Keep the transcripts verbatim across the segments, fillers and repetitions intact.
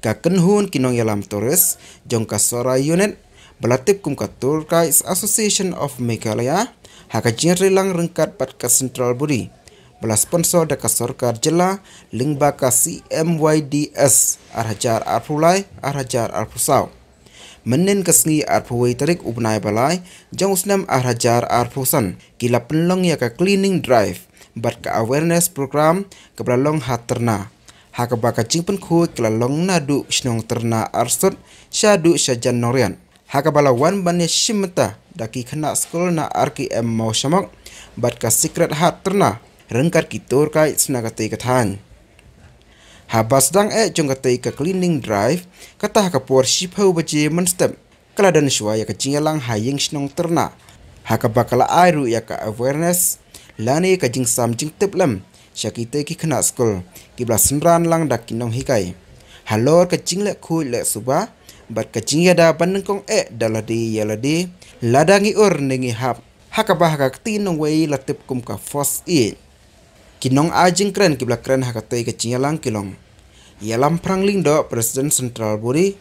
Ka kynhun ki nongïalam tourist jong ka Sohra Unit ba la tip kum ka Tour Guides Association of Meghalaya ha ka jingïatreilang ryngkat bad ka Central Body ba la sponsor da ka sorkar jylla lyngba ka C M Y D S ar hajar arphew lai ar hajar arphew saw. Mynnin ka sngi arphew wei tarik u bnai ba lai jong u snem ar hajar arphew san ki la pynlong ïa ka cleaning drive bad ka awareness program kaba la long ha Tyrna, ha kaba ka jingpynkhuid ka la long naduh shnong Tyrna Arsut shaduh sha Jan Nongriat, ha kaba la wan ban ïashim bynta da ki khynnah skul na R K M Mawshamok bad ka Sacred Heart Tyrna ryngkat ki tour guide na katei ka thaiñ. Haba sdang eh jong katei ka cleaning drive, kata ha ka por shiphew baje mynstep ka la don shuwa ïa ka jingïalang ha ïing shnong Tyrna, ha kaba ka la ai ruh ïa ka awareness lane ka jingsam jingtip lem sha kitei ki khynnah skul kiba la synran lang da ki nonghikai halor ka jingleh khuid leh suba bad ka jingïada ban nyngkong eh da lade ïa lade lada ngi ur ne ngi hap, ha kaba ha ka kti nongwei la tip kum ka first aid. Ki nongai jingkren kiba la kren ha katei ka jingïalang ki long Ïalam Phrang Lyngdoh, President Central Body,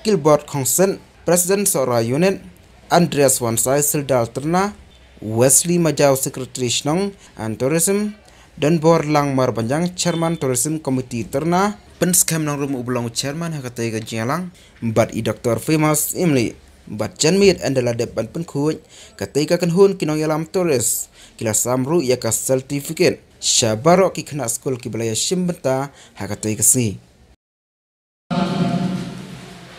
Gilbert Khongset, President Sohra Unit, Andreas Wansai, Sildar Tyrna, Wesley Majaw, Secretary Shnong and Tourism, Donbor Langmarbanjang, Chairman Tourism Committee Tyrna, Pynskhem Nongrum uba long Chairman ha katei ka jingïalang, bad i Doctor Famous Imli bad janmiet ynda la dep ban pynkhuid katei ka kynhun ki nongïalam tourist ki la sam ruh ïa ka certificate sha baroh ki khynnah skul kiba la ïashim bynta ha katei ka sngi.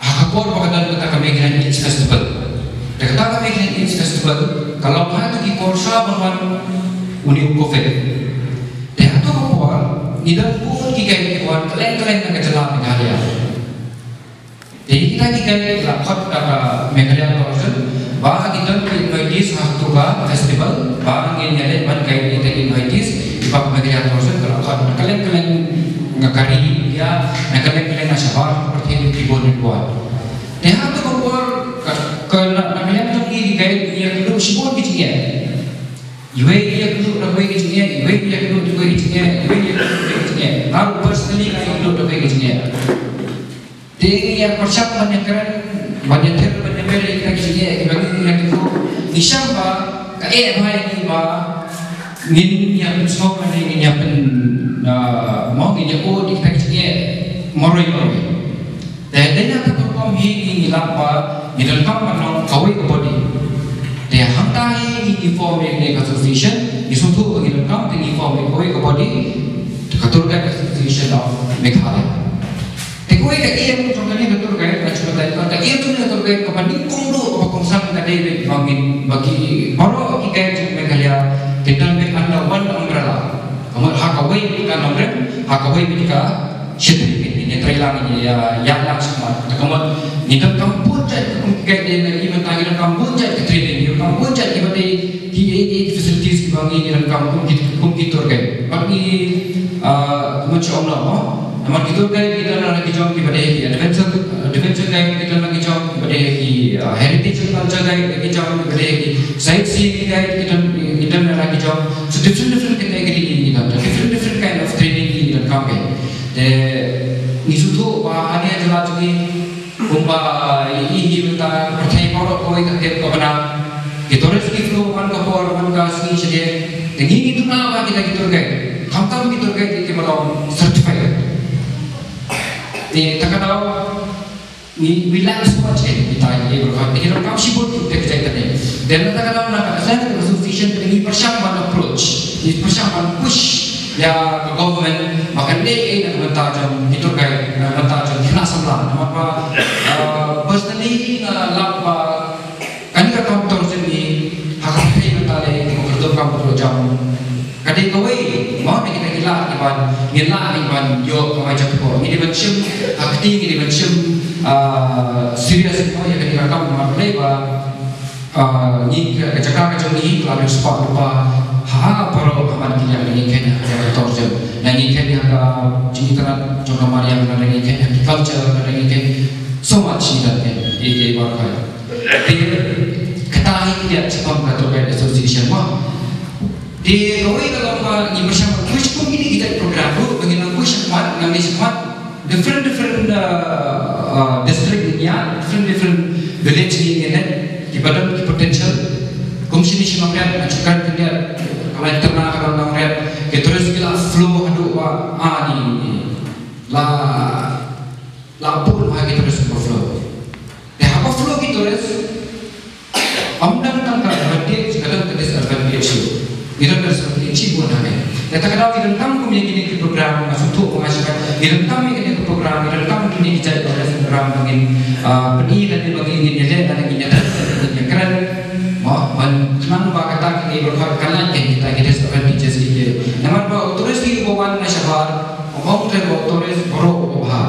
Ha ka por ba ka don kata ka Meghalaya Kids Festival. Te kata ka Meghalaya Kids Festival ka long ha kito ki por sha ban wan une u Covid. Te ha kato ka por ngi don bun ki guide ki wan kylleng kylleng na ka jylla Meghalaya. Te kita ki guide ki la khot da ka Meghalaya Tourism ba ki don ki invitees ha kato ka festival ba ngin ïaleh ban guide kita ki invitees kiba ka Meghalaya Tourism ka la khot na kylleng kylleng ka ri India, na kylleng kylleng na shabar pyrthei ki bun ki bun. Te ha kato ka por ka, ka na, na kylleng jong ki guide ngi ïakynduh shibun ki jingeh. Iwei i ïakynduh da kawei ka jingeh, iwei i ïakynduh da kawei ka jingeh, iwei i ïakynduh da kawei ka jingeh. Nga ruh personally nga ïakynduh da kawei ka jingeh. Te ngi ïa pyrshang ban ïakren, ban ïathir, ban ïaber ïa kita ki jingeh kiba ngi ïa kynduh. Ngi shem ba ka eh ba ïa ngi ba ngin ïa pynsngew lane ngin ïa pyn, ah, mo ngin ïa ud ïa kita ki jingeh marwei marwei. Te dei na kata ka rukom hi ngi lap ba ngi donkam ban long kawei ka body. Te hangta hi ngi form ïa kane ka association, ngi sngewthuh ba ngi donkam te ngi form ïa kawei ka body, ka Tour Guide Association of Meghalaya. Te kawei ka aim jong kane ka tour guide, ka jingbatai ka aim jong kane ka tour guide kaba nyngkong duh kaba kongsan ka dei ba ngin ba ki baroh ki guide jong Meghalaya kin don beit under one umbrella. Ka mut ha kawei ka nongrim, ha kawei ka kshatriya, ngin ïatreilang, ngin ïa, ïalang shakhmat. Te ka mut ngi donkam bun jait ka kum ki guide na ki bynta, ngi donkam bun jait ka training, ngi donkam bun jait kiba dei ki, ki, ki facilities kiba ngi, ngi donkam kum ki, kum ki tour guide. Bad ngi, ah, kumno shu ong noh mo. Namar ki tour guide ki don la ki jong kiba dei ki adventure, adventure guide ki don la ki jong kiba dei ki, ah, heritage and culture guide ki jong kiba dei ki sightseeing guide ki don, ki don la ki jong. So different, different category ki don, different, different kind of training ki donkam. Te ngi sngewthuh ba hangne ha jylla jong ngi kumba i, i, i mynta ka pyrthei baroh kawei ka tip ka bna. Ki tourist ki flow man ka por, man ka sngi shadien. Te ngi ngi duna ba kita ki tour guide. Khamtam ki tour guide kiba long certified. Te ta ka daw ngi, we lack so much in kita ki, eh, baroh. Te ngi donkam shibun ki, te ka jait kane. Te na ta ka daw na ka Association te ngi pyrshang ban approach, ngi pyrshang ban push ïa ka government ba kan leh ei na ka bynta jong ki tour guide, na ka bynta jong ki khynnah samla. Namar ba, eh, personally nga lap ba kane ka kam tourism ngi ha ka pyrthei mynta lei ki kyrduh kam kyrduh jam. Ka dei kawei mo na kita ki lah ki ban, ngi lah ki ban ïoh kamai jait ko. Ngi dei ban shim ha kti, ngi dei ban shim, ah, serious mo ïa kane ka kam namar balei ba Ah, ngi ka, ka jaka ka jong ngi ka la dei spot lypa ha baroh ha man ki liang, ngi kheiñ ha ka tourism, ngi kheiñ ha ka jingitynnad jong ka mariang, ngi kheiñ ha ki culture, ngi kheiñ so much ngi don, ngi, ngi, ngi baroh. Te kata hi ki ïa chitom ka Tour Guide Association mo. Te kawei ka long ba ngi pyrshang pyrkhat kum kine ki jait program ruh ba ngin nang pyrshang mat, nang ïa shim mat different different uh, uh, district in India, different different village in India, ki ba don ki potential. Kum shini shi Nongriat, nga shu kren Nongriat, ka lai terna ka Nongriat, ki tourist ki la flow haduh ba ah ni la la bun ha ki tourist ba flow. Te haba flow ki tourist, ym don tang ka advantage, ka don ka disadvantage shuh. Ngi don ka disadvantage shibun hangne. Te kata ka daw ngi donkam kum ïa kine ki program, nga sngewthuh ba nga sngewthuh. Ngi donkam ïa kine ki program, ngi donkam kine ki jait program ba ngin, ah, pyni lane ba ngin, ngin ïaleh lane ngin ïatrei lane ngin ïakren. Mo, ban khnang ba kata kine ba khot kan lait ïa kita ki disadvantages kine. Namar ba u tourist uba wan na shabar, ym ong te ba u tourist baroh uba bha.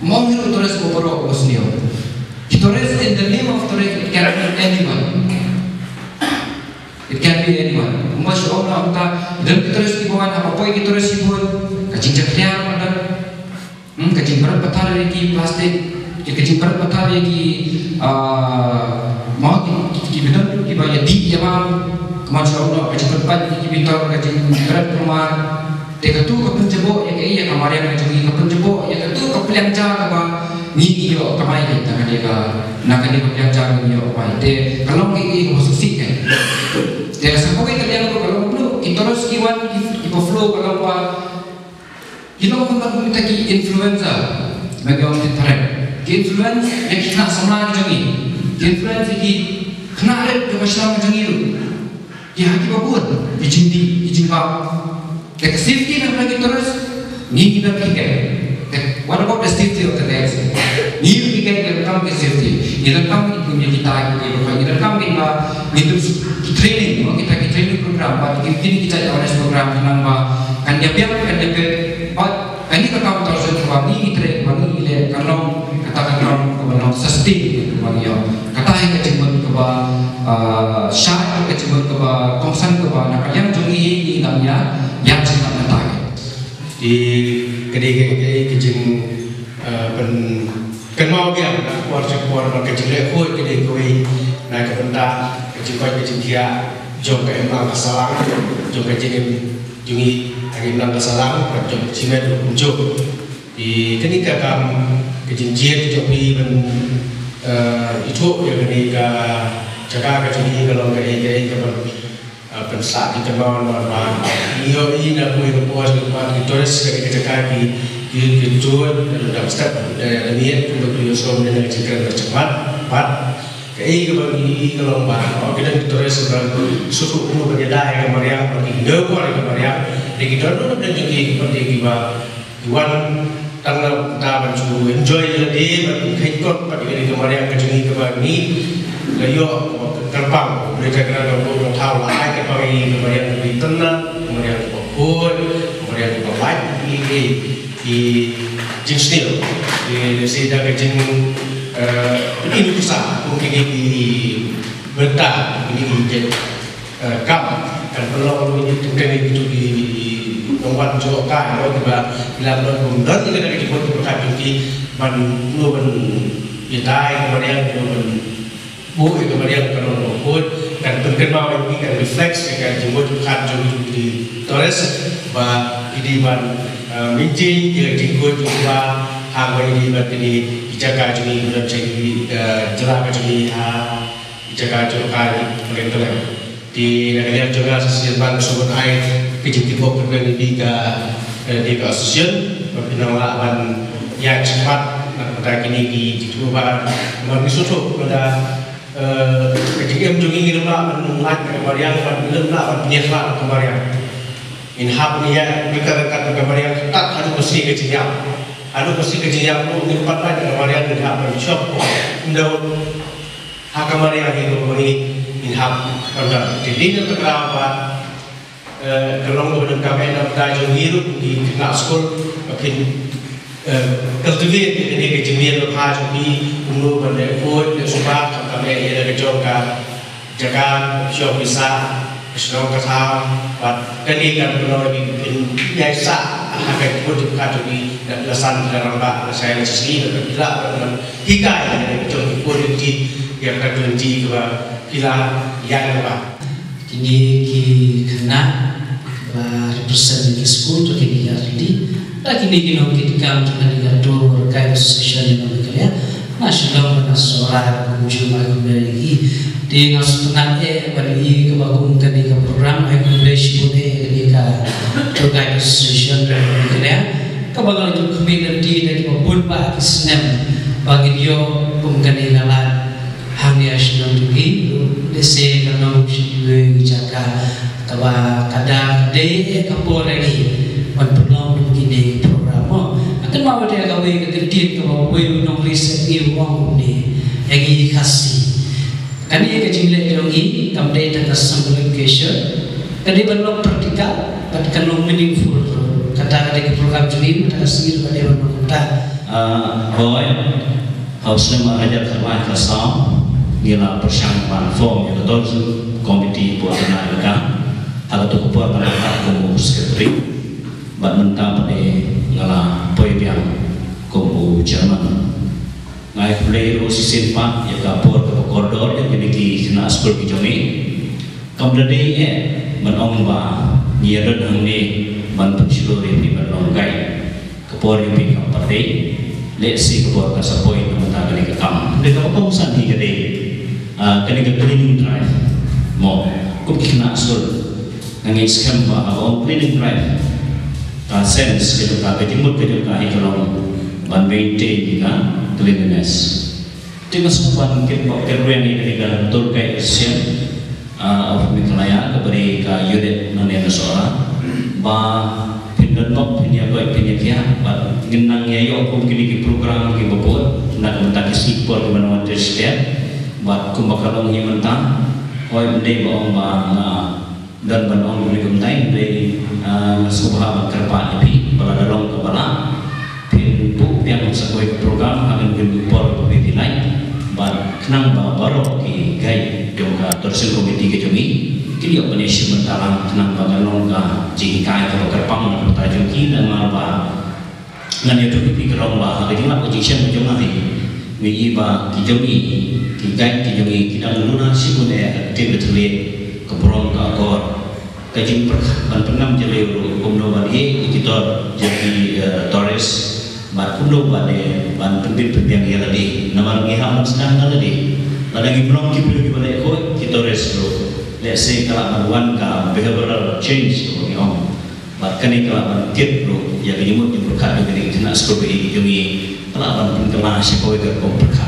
Ym ong hi u tourist uba baroh uba sniew. Ki tourist, in the name of tourist, it can be anyone. It can be anyone. Kumba shu ong na ong ta, don ki tourist kiba wan, haba poi ki tourist shibun, ka jingjakhlia ruh ka don. Hmm, ka jingpyrkhat pathar ïa ki plastic, ki, ka jingpyrkhat pathar ïa ki, ah, mo ki, ki, ki bidon kiba ïa dih ïa bam, kumba shu ong na, ka jingpyrkhat ïa ki bidon, ka jingpyrkhat kumar. Te katu ka pynjaboh ïa kaei, ïa ka mariang ka jong ngi, ka pynjaboh ïa katu ka pliang ja kaba ngi, ngi ïoh kamai na kane ka, na kane ka pliang ja ngi ïoh kamai. Te ka long kaei kaba sngewsih ka. Te sa kawei ka liang ruh ka long kumno, ki tourist ki wan, ki, kiba flow ka long ba ki long kumba kumta ki influencer. Ba ki ong ki tharek. Ki influence ïa ki khynnah samla ki jong ngi. Ki influence ïa ki khynnah rit kiba shnong ki jong ngi ruh. Ki ha kiba bun, ki jingdih, ki jingbam. Te ka safety na ki tourist, ngi ngi don ki guide. Te what about the safety of the guests? Ngi ngi guide, ngi donkam ki safety. Ngi donkam ki kum ïa kita ki, ki, ngi donkam ki ba, ngi don ki training, mo, kita ki training program, ba ki, ki, ki jait awareness program, khnang ba kan ïa biang, kan ïa peit, ba kane ka kam tourism kaba ngi ngi trei, kaba ngi ngi leh, kan long kata ka kam kaba long sustain, kaba ngi ïoh. Kata hi ka jingmut kaba, ah, shai, ka jingmut kaba kongsan kaba na ka liang jong ngi, ngi nang ïa, ïa jingmut na ta. Te ka dei ka, ka, ka jing, ah, pyn, kynmaw biang na ka por sha ka por, ba ka jingleh khuid ka dei kawei na ka bynta ka jingkoit ka jingkhiah jong ka imlang ka sahlang, jong ka jingim jong ngi ha ka imlang ka sahlang, bad jong ka jingmut jong ka jong. Te kane ka kam ka jingjied jong phi ban, eh, ithuh ïa kane ka jaka ka jong ngi ka long kaei kaei kaban, eh, pynsah ki kynmaw namar ba ngi ïohi na kawei ka por, ki tourist, kane ka jaka ki, ki, ki tuid da dap step da, da miet kumba ki ïohsngew na ka jingkren ka jingmut bad kaei kaba ngi ïohi ka long ba, oh, ki don ki tourist ba shu kumno ban ïada ïa ka mariang, ba ki ïoh ïa ka mariang. Te ki don ruh na jong ki, ki don kiba wan tang na bynta ban shu enjoy ïa lade, ban kheiñ kot bad ïa ka mariang ka jong ngi kaba ngi la ïoh kyrpang, lada ka don ka thaw la ai kyrpang ïa ka mariang kaba itynnad, ka mariang kaba khuid, ka mariang kaba lait, ki, ki, ki jingsniew. Ki, ki da ka jing, eh, pynpesa kum kine ki bynta, kine ki jait eh, kam, kan pynlong ïa kito ki nongwan jngohkai, kiba ki la don, don ïa kata ka jingmut jingpyrkhat jong ki ban, kumno ban ïada ïa ka mariang, kumno ban buh ïa ka mariang kan long kaba khuid, kan pynkynmaw ïa ki, kan reflect ïa ka jingmut jingpyrkhat jong ki tourist ba ki dei ban, eh, maintain ïa ka jingkhuid jong ka, ha kaba ïadei bad kine ki jaka jong ngi, ki jaka jong ngi ha jaka jong ka ri Pyrshah. Te na ka liang jong nga sa shisien pat nga sngewbha ai ka jingtip bok kyrpang ïa ka, eh, ïa ka association ba phin nang lah ban ïaid shakhmat na ka bynta kine ki jingtbit ba, ba ngi sngewthuh ba da, eh, ka jingim jong ngi ngim lah ban lait na ka mariang, ba ngim lah ban pynïakhlad na ka mariang. Ngin hap ban ïaid ryngkat ryngkat bad ka mariang tad haduh ba sdang ka jingïap. Haduh ba sdang ka jingïap ruh ngim pat lait na ka mariang, ngin hap ban shong ynda ha ka mariang hi ruh ngin hap ban don. Te dei na ka daw ba, eh, ka long kaba donkam eh na ka bynta jong ngi ruh ki khynnah skul ba kin, eh, cultivate ïa kane ka jingmut jingpyrkhat jong ki, kumno ban leh khuid leh suba, khamtam eh ïa la ka jong ka jaka, shong pisa, shnong ka thaw, bad kane kan pynlong ïa ki phin ïaisah ha ka jingmut jingpyrkhat jong ki, da la san da la rangbah, la shai la shisngi, da la phi lah ban hikai ïa ka jong ki community, ïa ka community kaba phi la ïaid lyngba. Kine ki khynnah ba represent ïa ki skul, to kine ki artylli, da kine ki nongkitkam jong kane ka tour guide association jong Meghalaya, na Shillong bad na Sohra, kumjuh ma kumne ïa ki. Te nga sngewtynnat eh ba ïa kaba kum kane ka program, ai khublei shibun eh ïa kane ka tour guide association jong Meghalaya, kaba nga la ju khmih lynti da kiba bun bah ki snem ba ngin ïoh kum kane ka lad hangne ha shnong jong ngi. Lehse ka long sha kiwei ki jaka kaba ka da ka dei eh ka por ïa ngi ban pynlong kum kine ki program mo. Nga kynmaw te kawei ka kyntien kaba uwei u nongri seng u ong kumne ïa ngi Khasi. Kane ka jingleh jong ngi kam dei tang ka symbolic gesture, ka dei ban long practical bad kan long meaningful ruh. Kata ka dei ka program jong ngi, kata ka sngi ruh ka dei ban long kumta. Ah, hooid, ha u snem ar hajar khatlai khatlai saw ngi la pyrshang ban form ïa ka tourism committee hapoh Tana Ilaqa. Ha kato ka por nga la kum u secretary bad mynta pat nga la poi biang kum u chairman. Nga ai khublei ruh shisien pat ïa ka por kaba kordor ïa kine ki khynnah skul ki jong ngi. Kam da dei eh ban ong ba ngi ïa don hangne ban pynshlur ïa phi ban long guide. Ka por ïa phi kam pat dei. Lehse ka por ka sa poi na bynta kane ka kam. Dei kaba kongsan hi ka dei, ah, kane ka cleaning drive mo, kum ki khynnah skul. Nga ngeit skhem ba haba ong cleaning drive, ka sense ka jong ka, ka jingmut ka jong ka hi ka long ban maintain ka cleanliness. Te nga sngewbha ban kit bok kit rwiang ïa kane ka tour guide association, ah, of Meghalaya, kaba dei ka unit nangne na Sohra, ba phin don bok, phin ïa koit, phin ïa khiah, bad ngin nang ïa ïoh kum kine ki program kiba bun na ka bynta ki sngi por kiban wan, te step bad kumba ka long hi mynta. Hooid, ym dei ba ong ba nga don ban ong kumne kumtai, ym dei, ah, nga sngewbha ban kyrpad ïa phi ba lada long kaba lah phin buh biang sa kawei ka program ha kine ki por ba phi dei lait, bad khnang ba baroh ki guide jong ka tourism committee ka jong ngi kin ïoh ban ïashim bynta lang, khnang ba kan long ka jinghikai kaba kyrpang na ka bynta jong ki, namar ba ngan ïathuh ïa phi ka long ba ha ka jinglap ka jingshem ka jong nga hi, ngi ïohi ba ki jong ngi, ki guide ki jong ngi ki dang luna shibun eh ha ka ktien ka thylliej, ka burom, ka akor, ka jingpyrkhat ban pynnang jylliew ruh, kumno ban ïeh ïa ki tor jong ki, eh, tourist, bad kumno ban ïeh ban pynbit pynbiang ïa lade. Namar ngi hap ban sdang ïa lade. Lada ngim long ki briew kiba leh khuid, ki tourist ruh, lehse ka lah ban wan ka behavioral change kaba ngi ong. Bad kane ka lah ban kit ruh ïa ka jingmut jingpyrkhat jong kine ki khynnah skul ba ïeit jong ngi, ka lah ban pynkylla sha kawei ka rukom pyrkhat.